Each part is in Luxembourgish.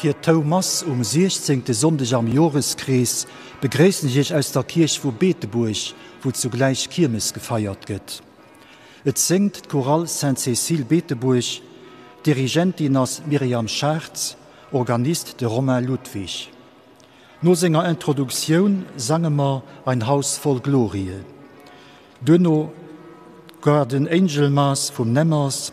Fir d'Houmass um siechzéngte Sonndeg am Joreskrees begréissen ech Iech aus der Kierch vu Beetebuerg, wou zugläich Kiermes gefeiert gëtt. Et séngt d'Chorale Sainte-Cécile Beetebuerg, Dirigentin ass d'Myriam Schartz, Organist de Romain Ludwig. No senger Introduktioun sange mer Ein Haus voll Glorie. Duerno Garden Angel Mass vum Nemmers,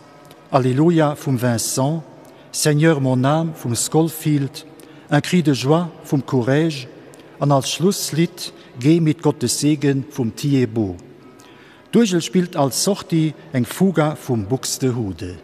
Alleluia vum Vincent, Seigneur mon âme vum Scofield, Un cri de joie vum Courrèges an als Schlusslidd Geh mit Gottes Segen vum Thiebaud. D'Uergel spillt als Sortie eng Fuga vum Buxtehude.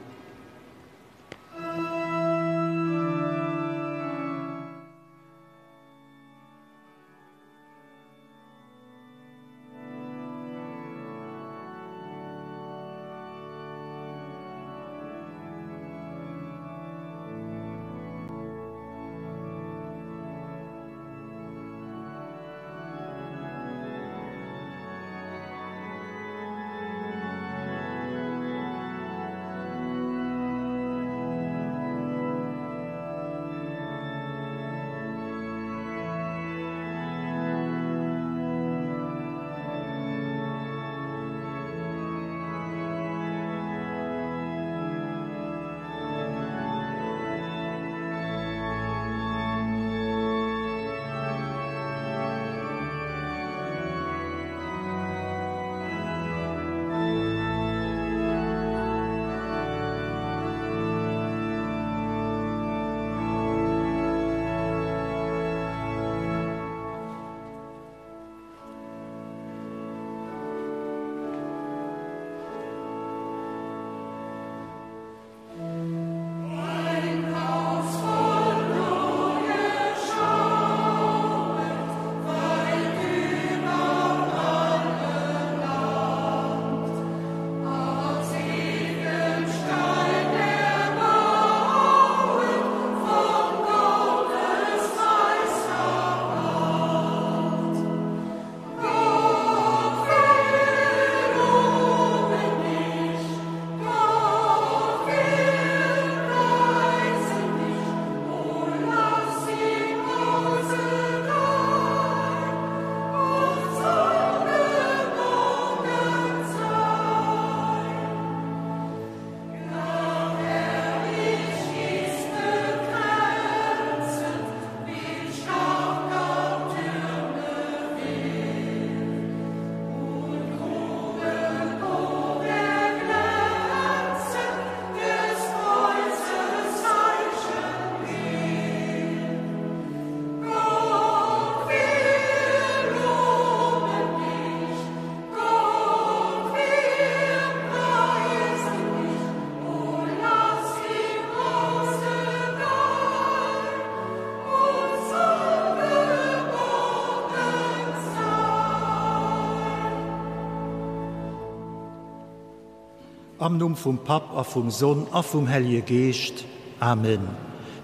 Am Numm vum Papp a vum Sonn a vum Hellje Geescht. Amen.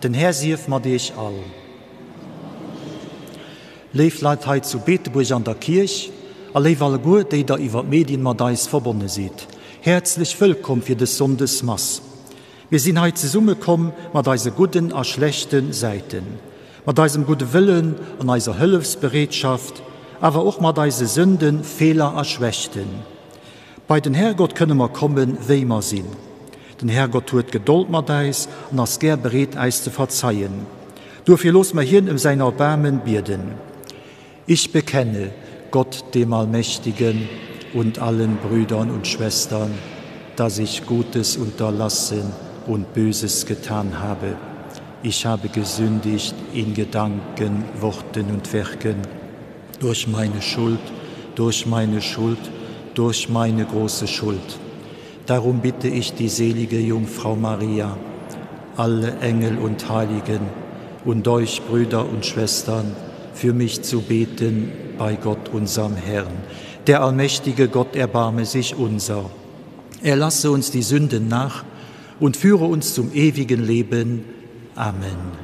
Den Här sief mat iech all. Léif Leit hei zu Beetebuerg an der Kierch a léif alleguer, déi der iwwer d'Medien mat eis verbonne sidd, häerzlech wëllkomm fir dës Sonndesmass. Mir sinn hei zesumme komm mat eise gudden a schlechte Säiten, mat eisem gudde Wëllen an eiser Hëllefsbereetschaft, awer och mat eise Sënden, Feeler a Schwächten. Bei den Herrgott kënne mer kommen, wéi mer sinn. Den Herrgott huet Gedold mat äis an ass gär bereet, äis ze verzeien. Duerfir looss mer hien ëm säin Erbaarmen bieden. Ich bekenne Gott, dem Allmächtigen, und allen Brüdern und Schwestern, dass ich Gutes unterlassen und Böses getan habe. Ich habe gesündigt in Gedanken, Worten und Werken, durch meine Schuld, durch meine Schuld, durch meine große Schuld. Darum bitte ich die selige Jungfrau Maria, alle Engel und Heiligen und euch Brüder und Schwestern, für mich zu beten bei Gott unserem Herrn. Der allmächtige Gott erbarme sich unser. Er lasse uns die Sünden nach und führe uns zum ewigen Leben. Amen.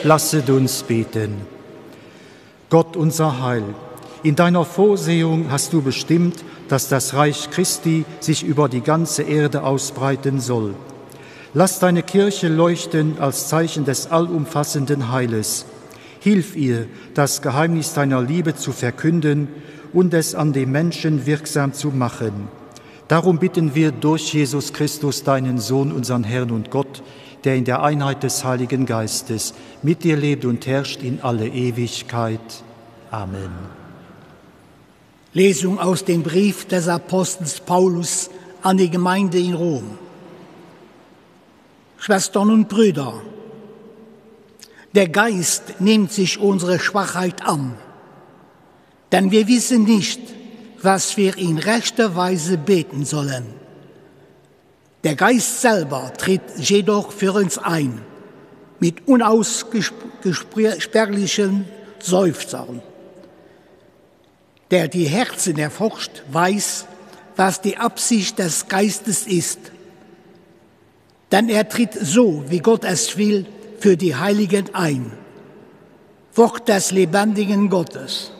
Lasset uns beten. Gott unser Heil, in deiner Vorsehung hast du bestimmt, dass das Reich Christi sich über die ganze Erde ausbreiten soll. Lass deine Kirche leuchten als Zeichen des allumfassenden Heiles. Hilf ihr, das Geheimnis deiner Liebe zu verkünden und es an den Menschen wirksam zu machen. Darum bitten wir durch Jesus Christus, deinen Sohn, unseren Herrn und Gott, der in der Einheit des Heiligen Geistes mit dir lebt und herrscht in alle Ewigkeit. Amen. Lesung aus dem Brief des Apostels Paulus an die Gemeinde in Rom. Schwestern und Brüder, der Geist nimmt sich unsere Schwachheit an, denn wir wissen nicht, was wir in rechter Weise beten sollen. Der Geist selber tritt jedoch für uns ein, mit unaussprechlichen Seufzern. Der die Herzen erforscht, weiß, was die Absicht des Geistes ist. Denn er tritt so, wie Gott es will, für die Heiligen ein. Wort des lebendigen Gottes.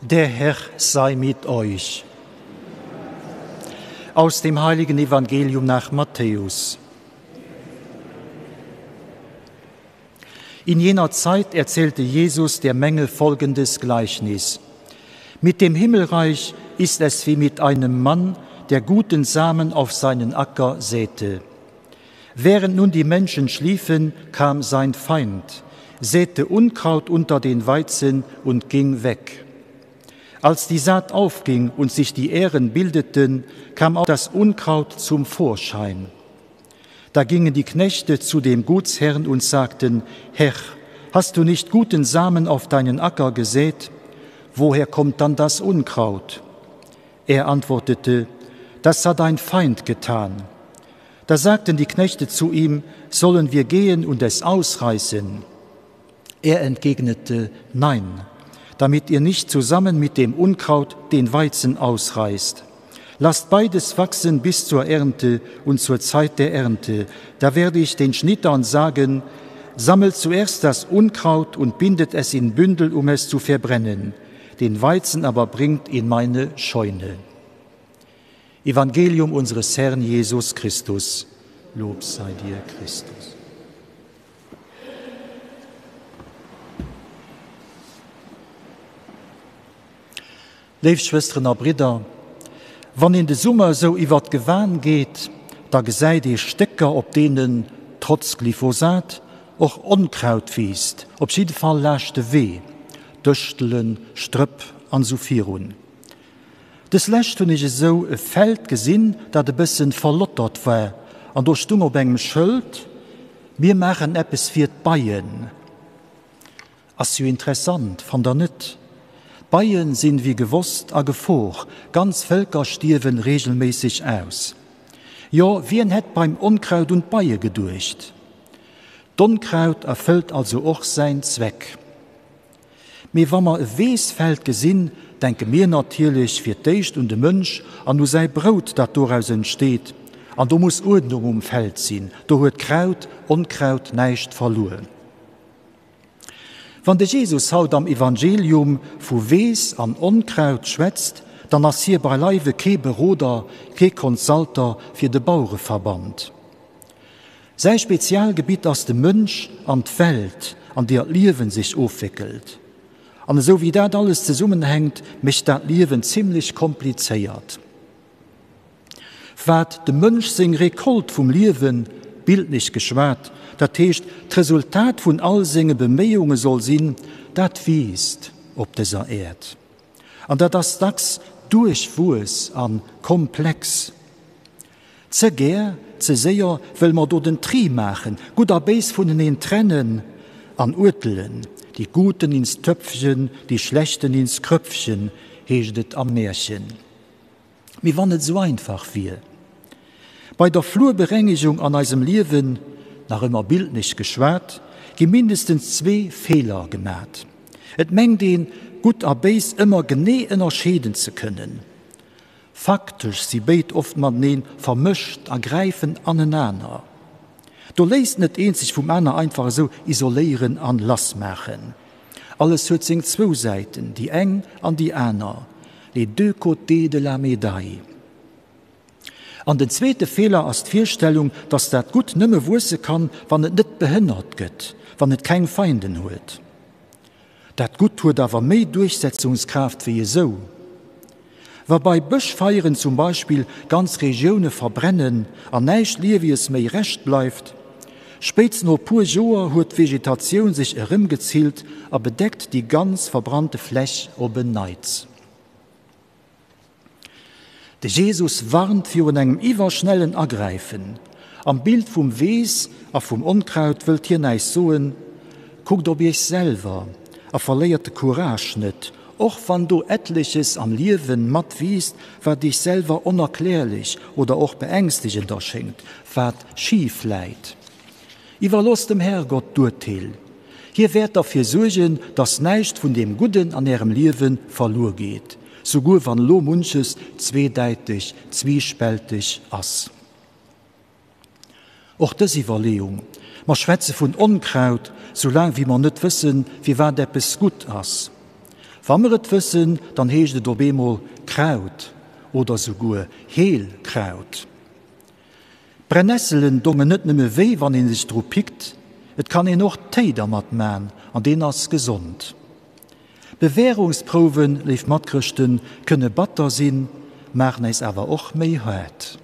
Der Herr sei mit euch. Aus dem heiligen Evangelium nach Matthäus. In jener Zeit erzählte Jesus der Menge folgendes Gleichnis. Mit dem Himmelreich ist es wie mit einem Mann, der guten Samen auf seinen Acker säte. Während nun die Menschen schliefen, kam sein Feind, säte Unkraut unter den Weizen und ging weg. Als die Saat aufging und sich die Ähren bildeten, kam auch das Unkraut zum Vorschein. Da gingen die Knechte zu dem Gutsherrn und sagten: Herr, hast du nicht guten Samen auf deinen Acker gesät? Woher kommt dann das Unkraut? Er antwortete: Das hat dein Feind getan. Da sagten die Knechte zu ihm: Sollen wir gehen und es ausreißen? Er entgegnete: Nein, damit ihr nicht zusammen mit dem Unkraut den Weizen ausreißt. Lasst beides wachsen bis zur Ernte und zur Zeit der Ernte. Da werde ich den Schnittern sagen: Sammelt zuerst das Unkraut und bindet es in Bündel, um es zu verbrennen. Den Weizen aber bringt in meine Scheune. Evangelium unseres Herrn Jesus Christus. Lob sei dir, Christus. Léif Schwësteren a Bridder, wann een de Summer esou iwwert d'Gewan geet, da gesäit ee Stécker, op deenen, trotz Glyphosat, och Onkraut wiisst, op jidde Fall laascht de Wee, Dëschtelen, Strëpp an esou virun. Des Lescht hunn ech esou e Feld gesinn, dat e bëssen verlottert war, an do stung op engem Schëld, Mir maachen eppes fir d'Beien. Ass jo interessant, fannt der net? D'Beien sinn wéi gewosst a Gefor, ganz Vëlker stierwen regelméisseg aus. Jo, wien hätt beim Onkraut un d'Beie geduecht? D'Onkraut erfëllt also och säin Zweck. Mee wa mer e Weessfeld gesinn, denke mir natierlech fir d'éischt un de Mënsch an u säi Brout, dat doraus entsteet. An do muss Uerdnung um Feld sinn, do huet Kraut, Onkraut näischt verluer. Wann de Jesus haut am Evangelium vu Weess an Onkraut schwätzt, dann ass hie beileiwe kee Beroder, kee Consulter fir de Bauereverband. Säi Spezialgebitt ass de Mënsch an d'Welt, an deeër d'Liewen sech ofwéckelt. An esou wéi dat alles zesummenhänkt, mécht dat d'Liewen zimlech komplizéiert. Wat dem Mënsch seng Récolte vum Liewen, bildlech geschwat, dat heescht d'Resultat vun all senge Beméiunge soll sinn, dat wiisst op dëser Äerd. An dat ass dacks duerchwuess a komplex. Ze gär, ze séier wëlle mer do den Tri maachen, Gutt a Béis vuneneen trennen an uertelen. Die Guten ins Töpfchen, die Schlechten ins Kröpfchen, heescht et am Märchen. Mee wann et esou einfach wier! Bei der Flurberengegung an eisem Liewen, nach ëmmer bildlech geschwat, gi mindestens zwee Feeler gemat. Et mengt een, Gutt a Béis ëmmer genee ënnerscheeden ze kënnen. Faktesch si béid oft matenee vermëscht a gräifen anenaner. Do léisst net eent sech vum aner einfach esou isoléieren an lassmaachen. Alles huet seng zwou Säiten, déi eng an déi aner, les deux côtés de la médaille. An den zweete Feeler ass d'Virstellung, dass dat Gutt nëmme wuesse kann, wann et net behënnert gëtt, wann et keng Feinden huet. Dat Gutt huet awer méi Duerchsetzungskraaft wéi esou. Wa bei Bëschfeieren zum Beispill ganz Regioune verbrennen an näischt Liewies méi Rescht bleift, spéitst no e puer Joer huet d'Vegetatioun sech erëmgezillt a bedeckt déi ganz verbrannte Fläch op en Neits. De Jesus warnt virun engem iwwerschnellen Agräifen. Am Bild vum Weess a vum Onkraut wëllt hien äis soen, Kuckt op iech selwer a verléiert de Courage net, och wann do etleches am Liewen mat wiisst, wat iech selwer onerklärlech oder och beängstegend erschéngt, wat schif läit. Iwwerloosst dem Herrgott d'Urteel. Hie wäert derfir suergen, dass näischt vun deem Gudden an ärem Liewe verluer geet, souguer wann elo munches zweedäiteg, zwiespälteg ass. Och dës Iwwerleeung, mer schwätze vun Onkraut, soulaang wéi mer net wëssen, firwat eppes gutt ass. Wa mer et wëssen, dann heescht et op eemol Kraut oder souguer Heelkraut. Brennesselen dongen net nëmme wéi, wann ee sech dru pickt, et kann een och Téi dermat man an deen ass gesond. Bewährungsprouwen, léif Matchrëschten, kënne batter sinn, maachen äis awer och méi haart.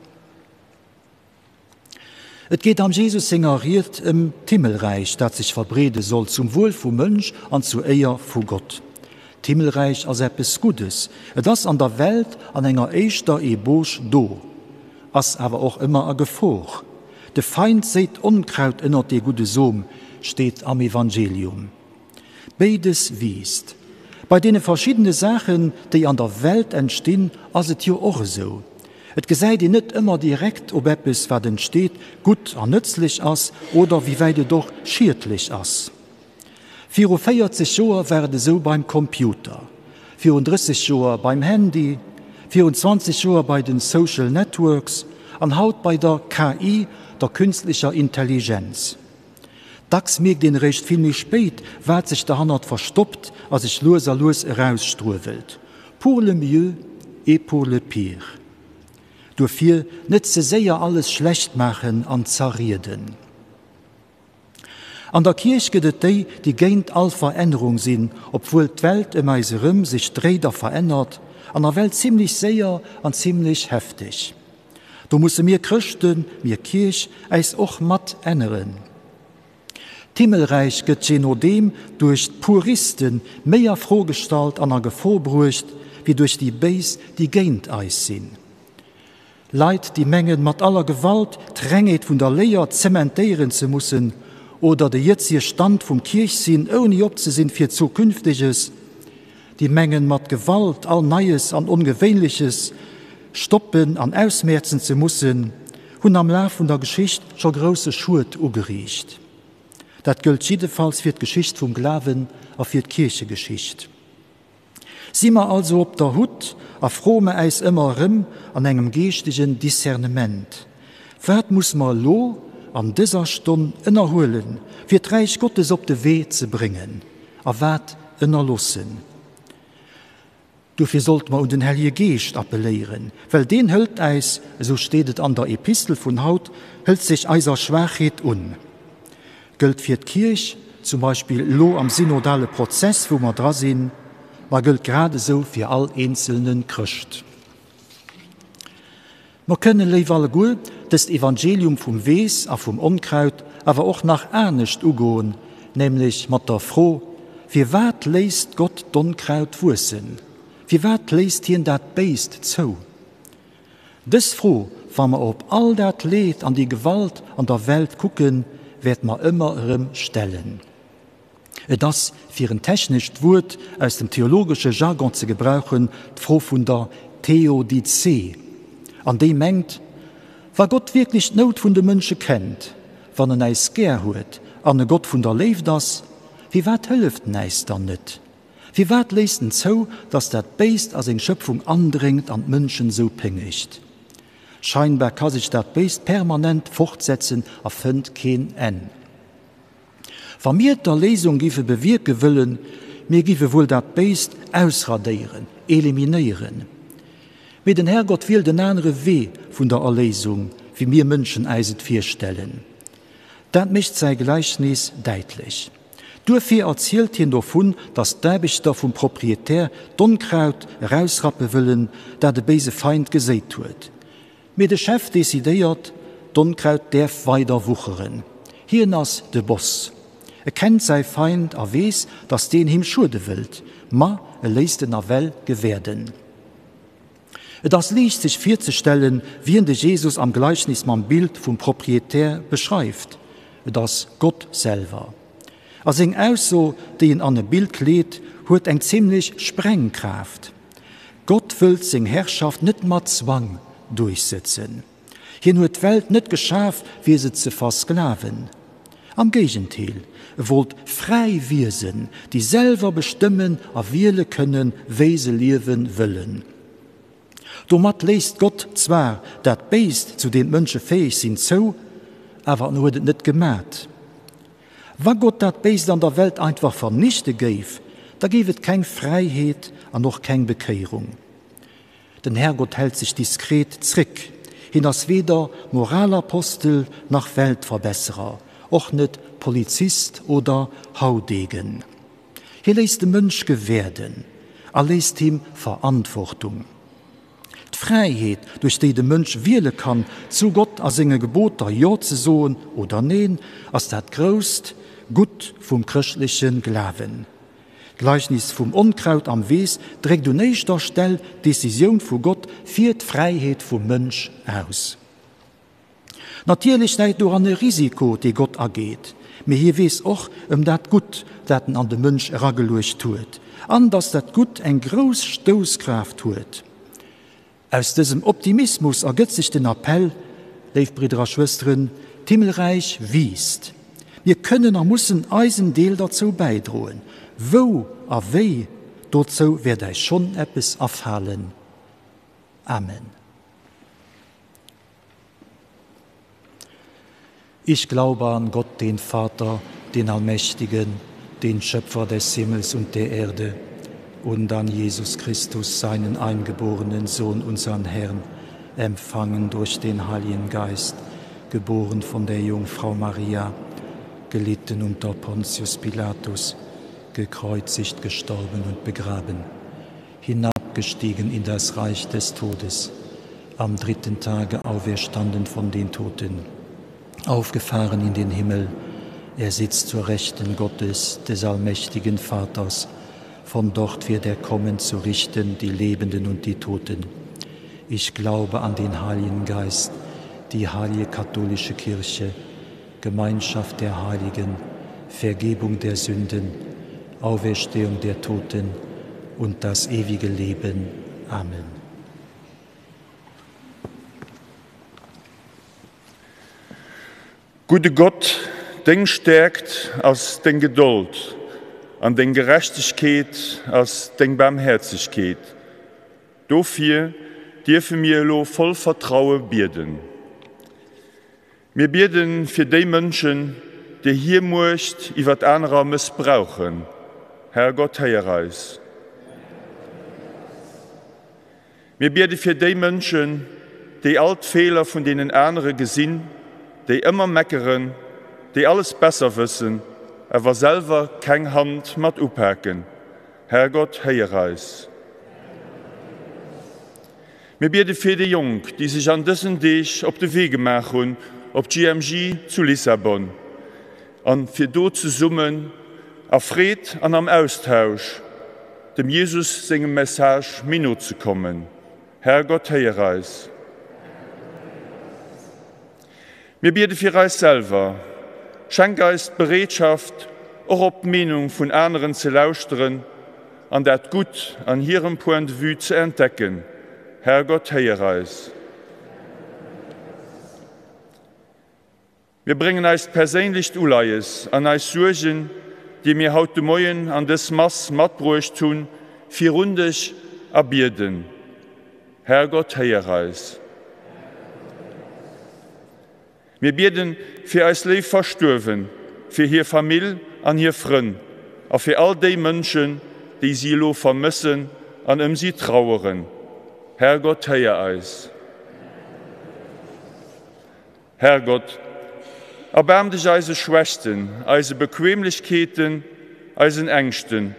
Et geet am Jesus senger Ried ëm d'Himmelräich, dat sech verbreede soll zum Wuel vum Mënsch an zur Éier vu Gott. D'Himmelräich ass eppes Guddes. Et ass an der Welt an enger éischter Ebauche do, ass awer och ëmmer a Gefor. De Feind séit Onkraut ënnert dee gudde Som, steet am Evangelium. Béides wiisst. Bei deene verschiddene Saachen, déi an der Welt entstinn, ass et jo och esou. Et gesäit een net ëmmer direkt, ob eppes, wat entsteet, gutt an nëtzlech ass oder wéi wäit et och schiedlech ass. Viru 40 Joer war et esou beim Computer, virun 30 Joer beim Handy, virun 20 Joer bei den Social Networks an haut bei der KI, der künstlecher Intelligenz. Dacks mierkt een eréischt vill méi spéit, wat sech derhannert verstoppt a sech lues a lues erausstruewelt. Pour le mieux et pour le pire. Duerfir net ze séier alles schlecht maachen an zerrieden. An der Kierch gëtt et déi, déi géint all Verännerung sinn, obwuel d'Welt ëm eis erëm sech dréit a verännert, an nawell zimlech séier an zimlech hefteg. Do musse mir Chrëschten, mir Kierch, äis och mat änneren. D'Himmelräich gëtt jee nodeem duerch d'Puriste méi a Fro gestallt an a Gefor bruecht, wéi duerch déi Béis, déi géint eis sinn. Leit, déi mengen, mat aller Gewalt d'Rengheet vun der Léier zementéieren ze mussen oder de jëtzege Stand vum Kierchsinn ouni opzesinn fir Zukünfteges, déi mengen, mat Gewalt all Neies an Ongewéinleches stoppen an ausmäerzen ze mussen, hunn am Laf vun der Geschicht scho grousse Schued ugeriicht. Dat gëllt jiddefalls fir d'Geschicht vum Glawen a fir d'Kierchegeschicht. Si mer also op der Hutt a froe mer äis ëmmer erëm an engem geeschtegen Discernement. Wat muss mer elo an dëser Stonn ënnerhuelen, fir d'Räich Gottes op de Wee ze bréngen, a wat ënnerloossen? Dofir sollte mer un den Hellege Geescht appelléieren, well deen hëlt äis, esou steet et an der Epistel vun haut, hëlt sech eiser Schwaachheet un. Gëllt fir d'Kierch, zum Beispill elo am synodale Prozess, wou mer dra sinn, ma gëllt grad esou fir all eenzelne Chrëscht. Mer kënnen, léif alleguer, dëst Evangelium vum Weess a vum Onkraut awer och nach anescht ugoen, nämlech mat der Fro, Firwat léisst Gott d'Onkraut wuessen? Firwat léisst hien dat Béist zou? Dës Fro, wa mer op all dat Leed an déi Gewalt an der Welt kucken, wäert mer ëmmer erëm stellen. Et ass, fir en technescht Wuert aus dem theologesche Jargon ze gebrauchen, d'Fro vun der Theodizee. An déi mengt, Wa Gott wierklech d'Nout vun de Mënsche kennt, wann en äis gär huet an e Gott vun der Léift ass, firwat hëlleft en äis dann net? Firwat léisst en zou, datt dat Béist a seng Schëpfung andréngt an d'Mënschen esou péngegt? Scheinbar ka sech dat Béist permanent fortsetzen a fënnt keen Enn. Wa mir d'Erléisung géife bewierke wëllen, mir géife wuel dat Béist ausradéieren, eliminéieren. Mee den Herrgott wielt en anere Wee vun der Erléisung, wéi mir Mënschen äis et virstellen. Dat mécht säi Gläichnis däitlech. Duerfir erzielt hien dovun, datt d'Aarbechter vum Proprietär d'Onkraut erausrappe wëllen, dat e béise Feind geséit huet. Mee de Chef decidéiert, d'Onkraut däerf weider wucheren. Hien ass de Boss. E kennt säi Feind a weess, datt deen him schuede wëllt, ma e léisst en nawell gewäerden. Et ass liicht sech virzestellen, wien de Jesus am Gleichnis mam Bild vum Proprietär beschreift, Et ass Gott selwer. A seng Ausso, déi en an e Bild kleet, huet eng zimmlech Sprengkraaft. Gott wëllt seng Herrschaft net mat Zwang duerchsëtzen. Hien huet d'Welt net geschaf, fir se ze versklaven. Am Géigentéel, e wollt fräi Wiesen, déi selwer bestëmmen a wiele kënnen, wéi se liewe wëllen. Domat léisst Gott zwar dat Béist, zu deem d'Mënsche fäeg sinn, zou, awer en huet et net gemat. Wa Gott dat Béist an der Welt einfach vernichte géif, da géif et keng Fräiheet an och keng Bekéierung. Den Härgott hält sech diskret zréck. Hien ass weder Moralapostel nach Weltverbesserer, och net Polizist oder Haudegen. Hie léisst de Mënsch gewäerden a léisst him Verantwortung. D'Fräiheet, duerch déi de Mënsch wiele kann, zu Gott a senge Geboter Jo ze soen oder Neen, ass dat grousst Gutt vum chrëschtleche Glawen. D'Gleichnis vum Onkraut am Weess dréckt un éischter Stell d'Decisioun vu Gott fir d'Fräiheet vum Mënsch aus. Natierlech läit doran e Risiko, dee Gott ageet, mee hie weess och ëm dat Gutt, dat en an de Mënsch erageluecht huet, an datt dat Gutt eng grouss Stousskraaft huet. Aus dësem Optimismus ergëtt sech den Appell, Léif Bridder a Schwësteren, d'Himmelräich wiisst. Mir kënnen a mussen eisen Deel derzou bäidroen. Wou a wéi, dozou wäert äis schonn eppes afalen. Amen. Ich glaube an Gott, den Vater, den Allmächtigen, den Schöpfer des Himmels und der Erde, und an Jesus Christus, seinen eingeborenen Sohn, unseren Herrn, empfangen durch den Heiligen Geist, geboren von der Jungfrau Maria, gelitten unter Pontius Pilatus, gekreuzigt, gestorben und begraben, hinabgestiegen in das Reich des Todes, am dritten Tage auferstanden von den Toten, aufgefahren in den Himmel, er sitzt zur Rechten Gottes, des allmächtigen Vaters, von dort wird er kommen zu richten die Lebenden und die Toten. Ich glaube an den Heiligen Geist, die heilige katholische Kirche, Gemeinschaft der Heiligen, Vergebung der Sünden, Auferstehung der Toten und das ewige Leben. Amen. Gudde Gott, deng Stäerkt ass deng Gedold, an deng Gerechtegkeet ass deng Baarmhäerzegkeet. Dofir dierfe mir elo voll Vertraue bieden. Mir bieden fir déi Mënschen, déi hir Muecht iwwert anerer mëssbrauchen. Herrgott, héier eis. Mir biede fir déi Mënschen, déi all d'Feeler vun deenen anere gesinn, déi ëmmer meckeren, déi alles besser wëssen, awer selwer keng Hand mat upaken. Herrgott, héier eis. Mir biede fir déi Jonk, déi sech an dësen Deeg op de Wee gemaach hunn op d'JMJ zu Lissabon, an fir do zesummen a Freed an am Austausch dem Jesus sengem Message méi no ze kommen. Herrgott, héier eis. Mir biede fir eis selwer, Schenk eis d'Bereetschaft, och op d'Meenung vun aneren ze lauschteren an dat Gutt an hirem Point de vue ze entdecken. Herrgott, héier eis. Mir bréngen eist perséinlecht Uleies an eis Suergen, déi mir haut de Moien an dës Mass matbruecht hunn, virun dech a bieden, Herrgott, héier eis. Mir bieden fir eis léif Verstuerwen, fir hir Famill an hir Frënn a fir all déi Mënschen, déi si elo vermëssen an ëm si traueren. Herrgott, héier eis. Herrgott, erbaarm dech eise Schwächten, eise Bequemlechkeeten, eisen Ängschten,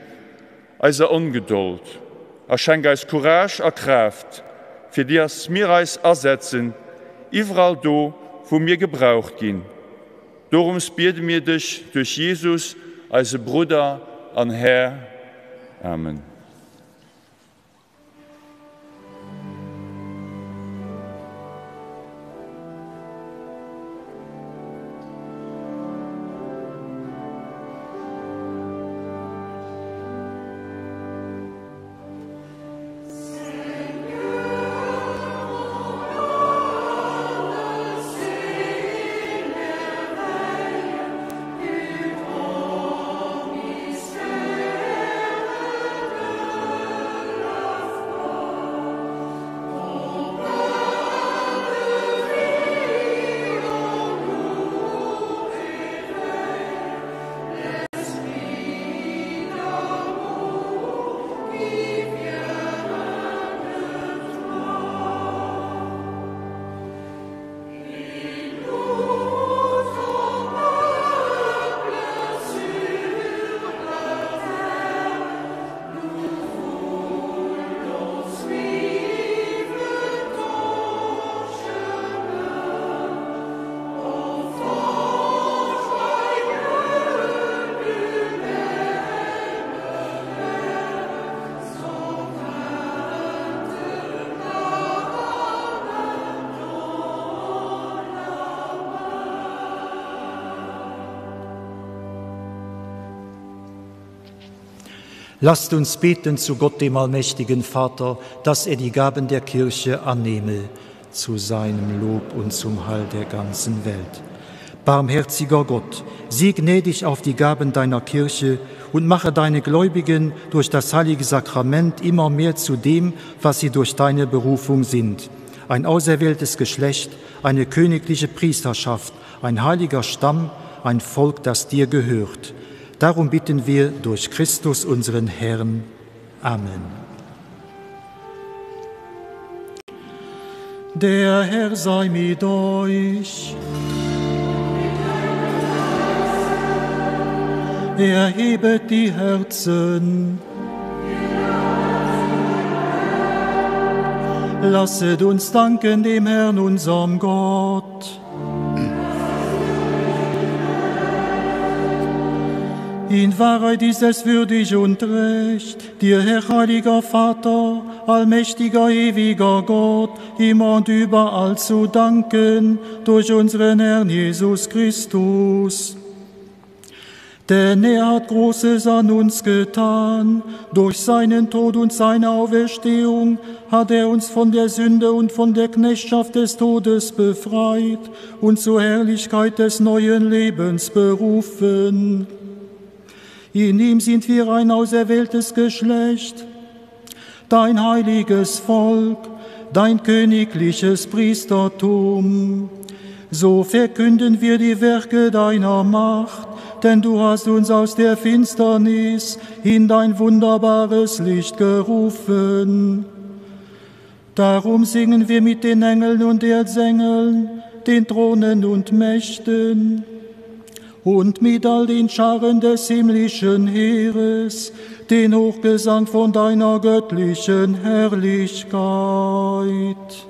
eiser Ongedold a schenk eis Courage a Kraaft, fir dass mir eis asetzen, iwwerall do, wou mir gebraucht ginn. Dorëms biede mir dech duerch Jesus, eise Brudder an Här. Amen. Lasst uns beten zu Gott, dem allmächtigen Vater, dass er die Gaben der Kirche annehme zu seinem Lob und zum Heil der ganzen Welt. Barmherziger Gott, sieh gnädig auf die Gaben deiner Kirche und mache deine Gläubigen durch das heilige Sakrament immer mehr zu dem, was sie durch deine Berufung sind. Ein auserwähltes Geschlecht, eine königliche Priesterschaft, ein heiliger Stamm, ein Volk, das dir gehört. Darum bitten wir durch Christus unseren Herrn. Amen. Der Herr sei mit euch. Erhebet die Herzen. Lasset uns danken dem Herrn unserem Gott. In Wahrheit ist es würdig und recht, dir, Herr heiliger Vater, allmächtiger, ewiger Gott, immer und überall zu danken durch unseren Herrn Jesus Christus. Denn er hat Großes an uns getan. Durch seinen Tod und seine Auferstehung hat er uns von der Sünde und von der Knechtschaft des Todes befreit und zur Herrlichkeit des neuen Lebens berufen. In ihm sind wir ein auserwähltes Geschlecht, dein heiliges Volk, dein königliches Priestertum. So verkünden wir die Werke deiner Macht, denn du hast uns aus der Finsternis in dein wunderbares Licht gerufen. Darum singen wir mit den Engeln und Erzengeln, den Thronen und Mächten und mit all den Scharen des himmlischen Heeres, den Hochgesang von deiner göttlichen Herrlichkeit.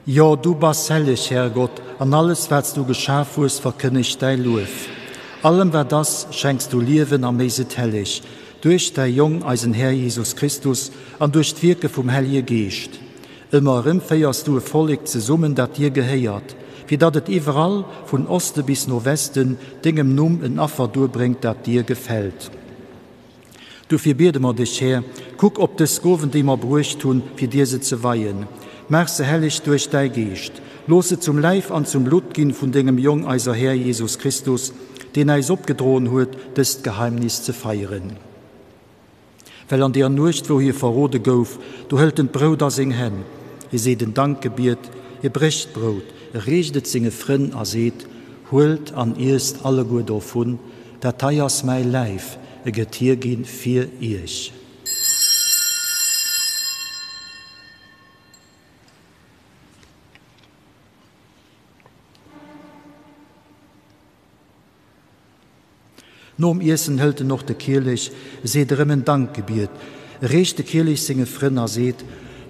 Jo, du bass helleg, Härgott, an alles, wat s du geschaf hues, verkënnegt däi Luef. Allem, wat ass, schenks du Liewen a méis et helleg, duerch däi Jong, eisen Här Jesus Christus, an duerch d'Wierke vum Hellege Geescht. Ëmmer erëm féiers du e Vollek zesummen, dat dir gehéiert, fir datt et iwwerall, vun Oste bis no Westen, dengem Numm en Affer duerbréngt, dat dir gefält. Dofir biede mer dech, Här, kuck op dës Gowen, déi mer bruecht hunn, fir dir se ze weien. Maach se helleg duerch däi Geescht. Looss se zum Läif an zum Blutt ginn vun dengem Jong, eiser Här Jesus Christus, deen äis opgedroen huet, dëst Geheimnis ze feieren. Well an deer Nuecht, wou hie verrode gouf, do hëlt en d'Brout a seng Hänn, hie seet en Dankgebiet, hie brécht d'Brout, e reecht et senge Frënn a seet, Huelt an iesst alleguer dovun, Dat hei ass mäi Läif, e gëtt hierginn fir iech. Nom Iessen hëlt en och de Kielech, seet erëm en Dankgebiet, reecht de Kielech senge Frënn a seet,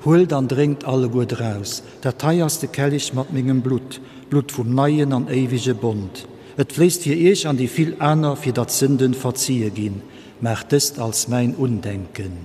Huelt an drénkt alleguer draus, dat hei ass de Kellich mat mengem Blutt, d'Blutt vum neien an éiwege Bond. Et fléisst fir iech an déi vill aner, fir datt d'Sënden verzie ginn. Maacht dëst als mäin Undenken.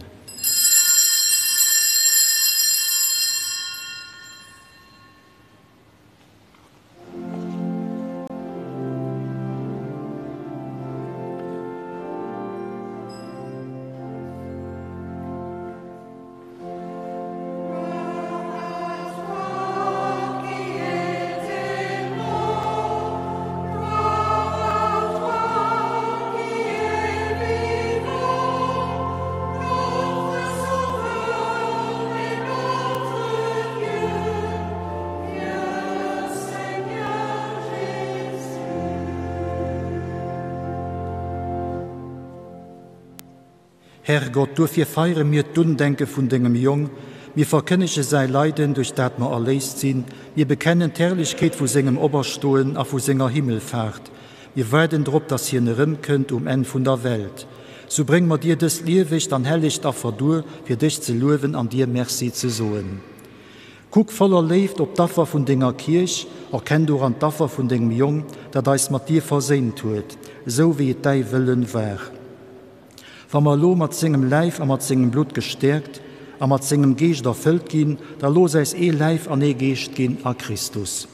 Herrgott, duerfir feiere mir d'Undenke vun dengem Jong, mir verkënnege säi Leiden, duerch dat mer erléist sinn, mir bekennen d'Herrlechkeet vu sengem Operstoen a vu senger Himmelfaart, mir waarden drop, datt hien erëmkënnt um Enn vun der Welt. Sou brénge mer dir dëst liewegt an hellegt Affer duer, fir dech ze luewen an dir Merci ze soen. Kuck voller Léift op d'Affer vun denger Kierch, erkenn doran d'Affer vun dengem Jong, dat eis mat dir verséint huet, esou wéi et däi Wëllen war. Wa mer elo mat sengem Läif a mat sengem Blutt gestäerkt. a mat sengem Geescht erfëllt ginn, da looss äis ee Läif an ee Geescht ginn a Christus.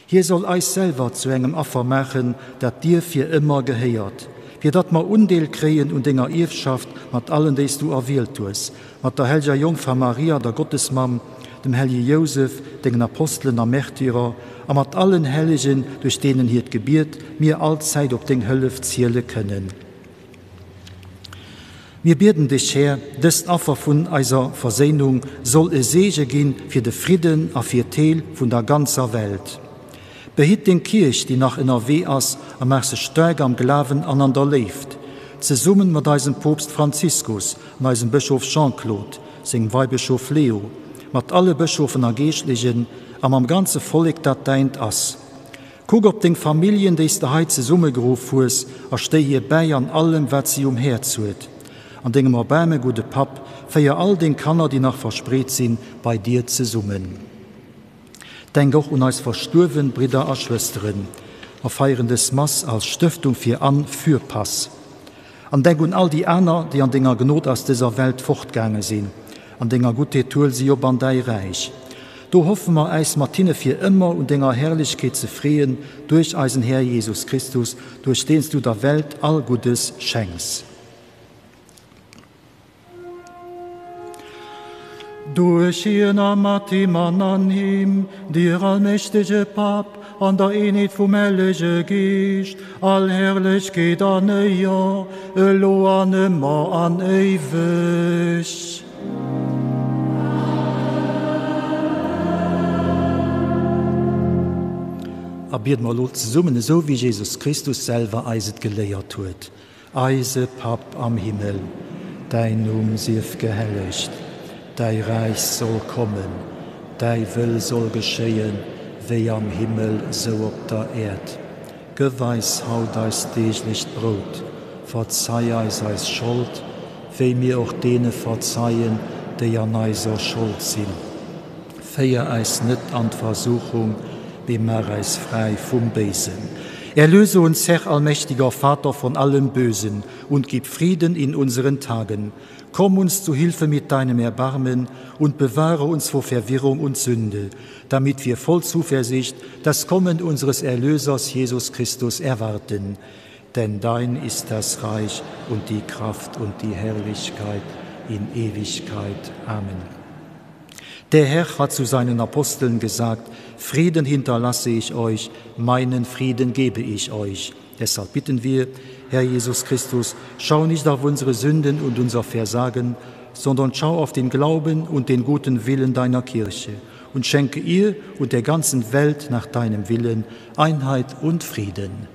Hie soll eis selwer zu engem Affer maachen, dat dir fir ëmmer gehéiert, fir datt mer Undeel kréien un denger Ierfschaft mat allen, déi s du erwielt hues, mat der hellger Jongfra Maria, der Gottesmamm, dem hellje Jousef, dengen Apostelen a Märtyrer a mat allen Hellegen, duerch deenen hiert Gebiet mir allzäit op deng Hëllef ziele kënnen. Mir bieden dech, Här, dëst Affer vun eiser Verséinung soll e Seege gi fir de Fridden a fir d'Heel vun der ganzer Welt. Behitt deng Kierch, déi nach ënnerwee ass, a maach se staark am Glawen an an der Léift, zesummen mat eisem Poopst Franziskus an eisem Bëschof Jean-Claude, sengem Weibëschof Leo, mat alle Bëschofen a Geeschtlechen a mam ganze Vollek, dat däint ass. Kuck op deng Familljen, déi s de hei zesummegeruff hues, a stéi hir bäi an allem, wat si um Häerz huet. An dengem Erbaarme, gudde Papp, féier all deng Kanner, déi nach verspreet sinn, bei dir zesummen. Denk och un eis verstuerwen Bridder a Schwësteren. Mer feieren dës Mass als Stëftung fir an Fürpass. An denk un all déi aner, déi an denger Gnod aus dëser Welt fortgaange sinn. An denger Guttheet huel si op an däi Räich. Do hoffe mer, äis mat hinne fir ëmmer un denger Herrlechkeet ze freeën, duerch eisen Här Jesus Christus, duerch deen s du der Welt all Guddes schenks. Duerch hien a mat him an an him, dir allmächtege Papp, an der Eenheet vum Hellege Geescht, all Herrlechkeet an Éier, elo an ëmmer an éiweg. A biede mer elo zesummen, esou wéi Jesus Christus selwer eis et geléiert huet. Eise Papp am Himmel, däin Numm sief gehellegt, däi Räich soll kommen, däi Wëll soll geschéien, wéi am Himmel, sou op der Äerd. Gëff eis haut eist deeglecht Brout. Verzei eis eis Schold, wéi mir och deene verzeien, déi an eiser Schold sinn. Féier eis net an d'Versuchung, mee maach eis fräi vum Béisen. Erlöse uns, Herr allmächtiger Vater, von allem Bösen und gib Frieden in unseren Tagen. Komm uns zu Hilfe mit deinem Erbarmen und bewahre uns vor Verwirrung und Sünde, damit wir voll Zuversicht das Kommen unseres Erlösers Jesus Christus erwarten. Denn dein ist das Reich und die Kraft und die Herrlichkeit in Ewigkeit. Amen. Der Herr hat zu seinen Aposteln gesagt: Frieden hinterlasse ich euch, meinen Frieden gebe ich euch. Deshalb bitten wir, Herr Jesus Christus, schau nicht auf unsere Sünden und unser Versagen, sondern schau auf den Glauben und den guten Willen deiner Kirche und schenke ihr und der ganzen Welt nach deinem Willen Einheit und Frieden.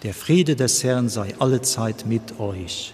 Der Friede des Herrn sei allezeit mit euch.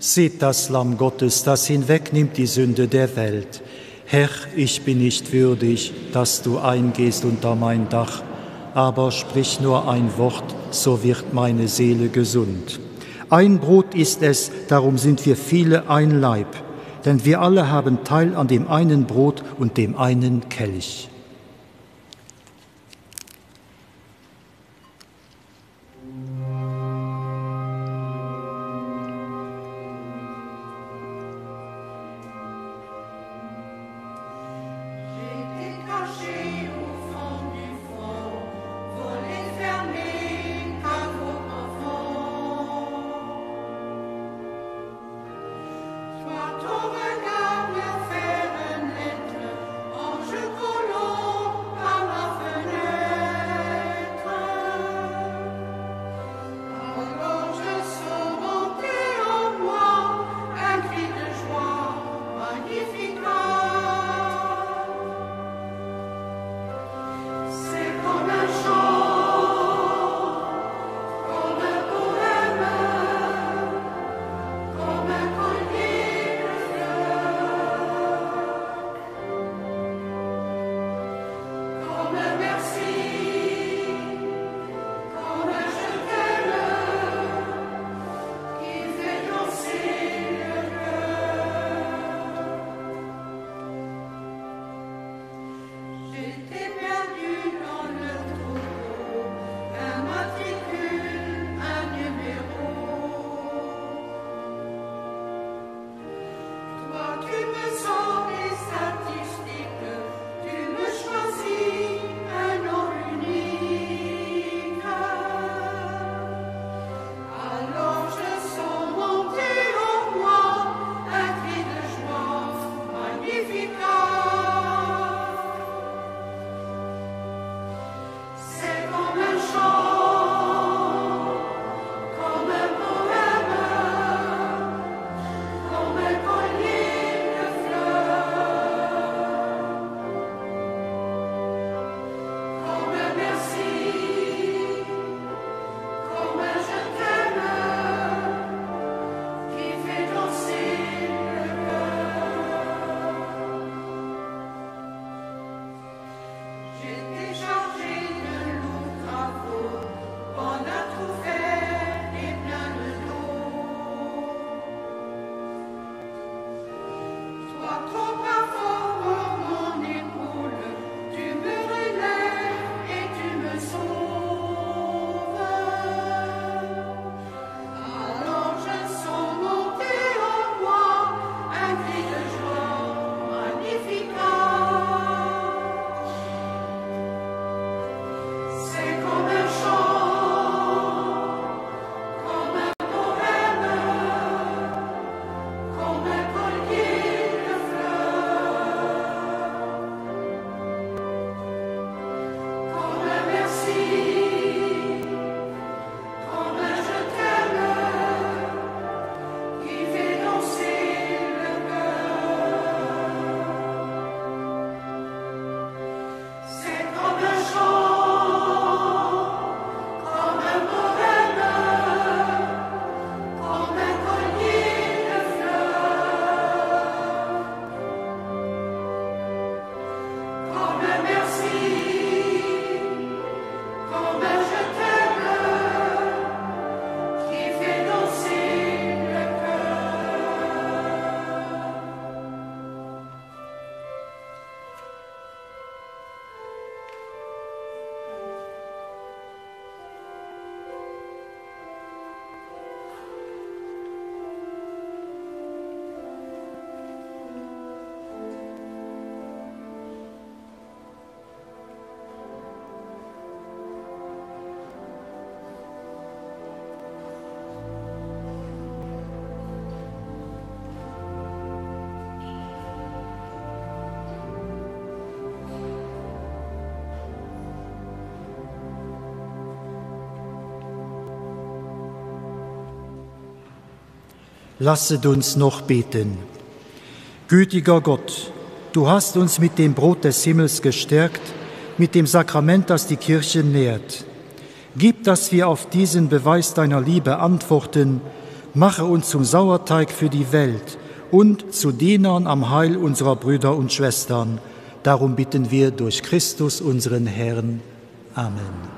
Seht das Lamm Gottes, das hinwegnimmt die Sünde der Welt. Herr, ich bin nicht würdig, dass du eingehst unter mein Dach, aber sprich nur ein Wort, so wird meine Seele gesund. Ein Brot ist es, darum sind wir viele ein Leib, denn wir alle haben Teil an dem einen Brot und dem einen Kelch. Lasset uns noch beten. Gütiger Gott, du hast uns mit dem Brot des Himmels gestärkt, mit dem Sakrament, das die Kirche nährt. Gib, dass wir auf diesen Beweis deiner Liebe antworten Mache uns zum Sauerteig für die Welt und zu Dienern am Heil unserer Brüder und Schwestern. Darum bitten wir durch Christus unseren Herrn. Amen.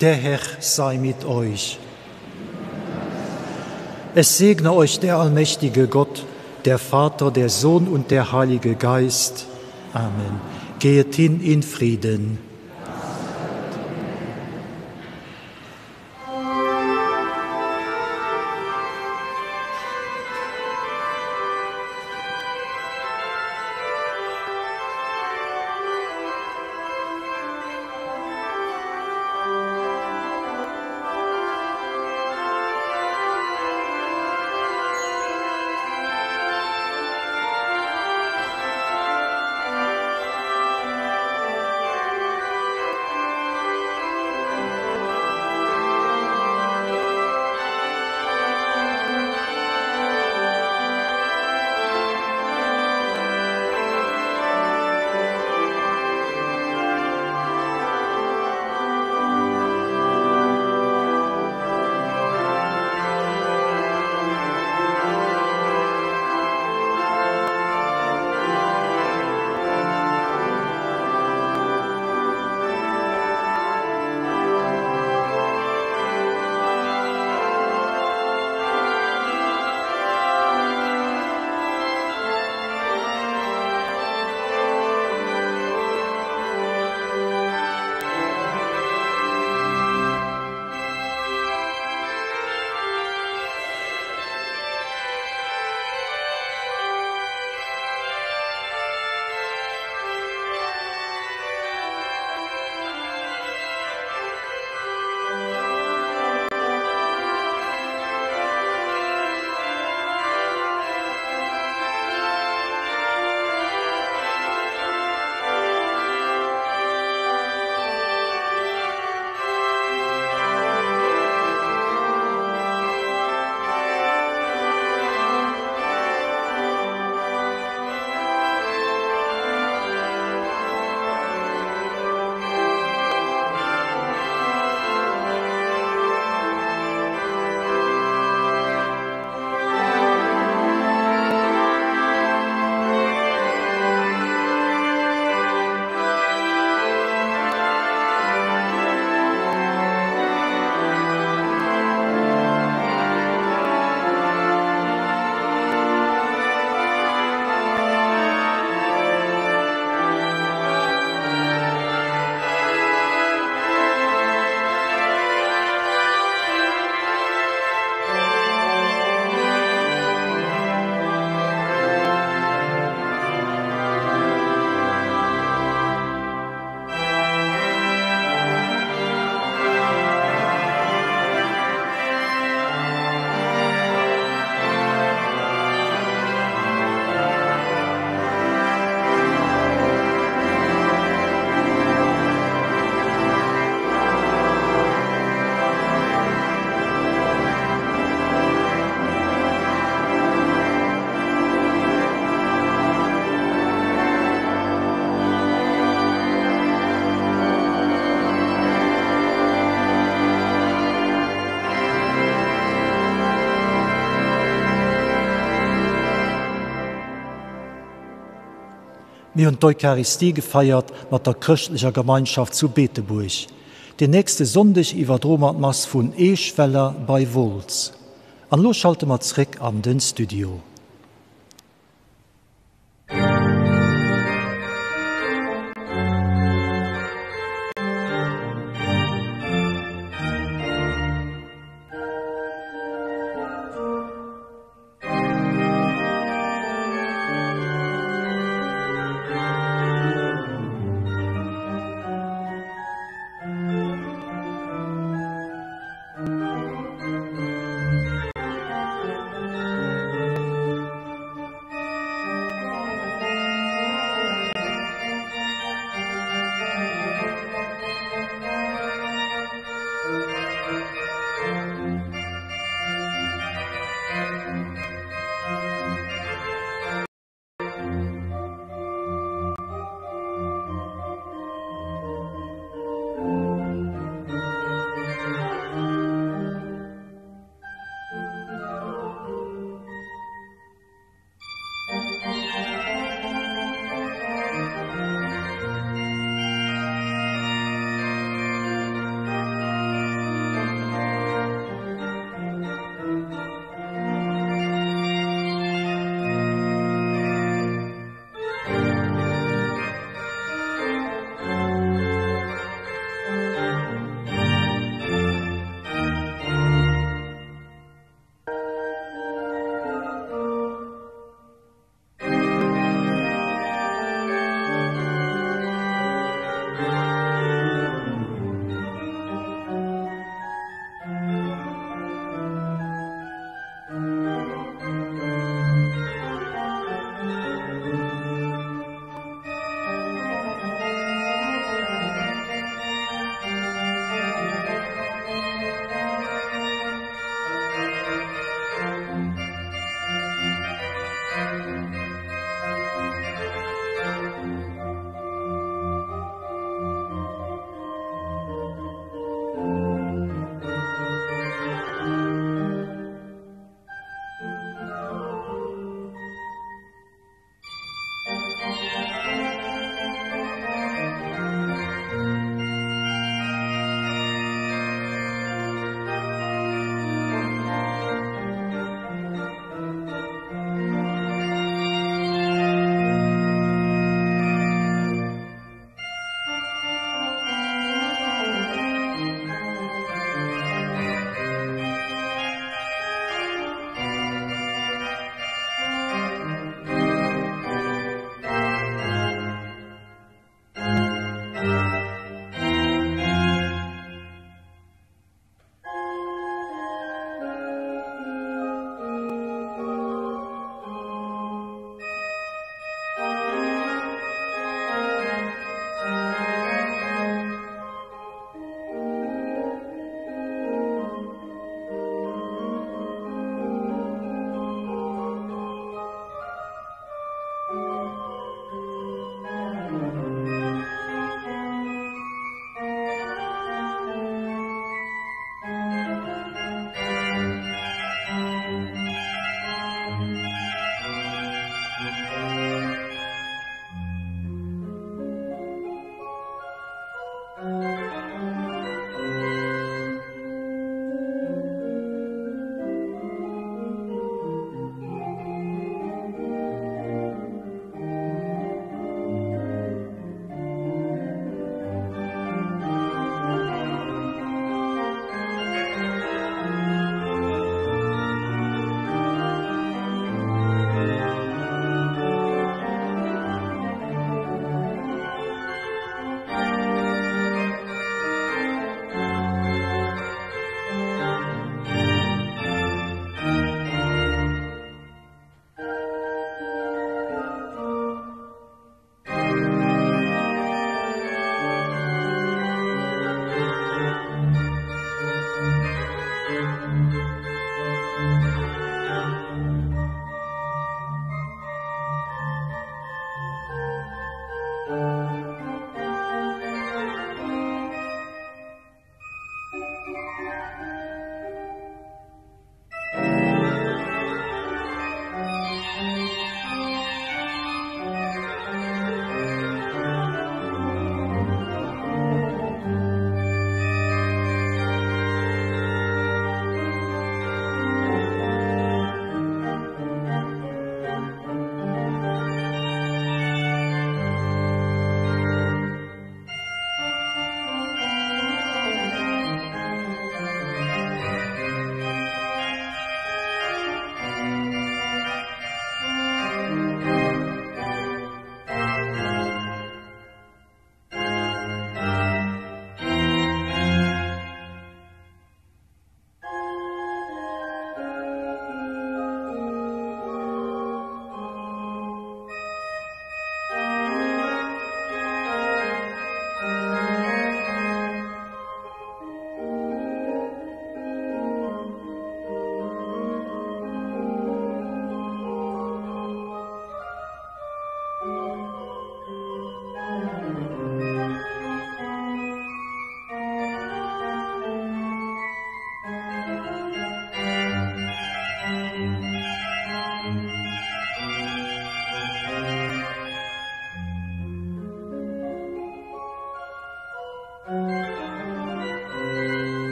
Der Herr sei mit euch. Es segne euch der allmächtige Gott, der Vater, der Sohn und der Heilige Geist. Amen. Gehet hin in Frieden. Mir hunn d'Eucharistie gefeiert mat der chrëschtlecher Gemeinschaft zu Beetebuerg. Den nächste Sonndeg iwwerdroe mer d'Mass vun Eeschweller bei Wolz. An elo schalte mer zréck an den Studio.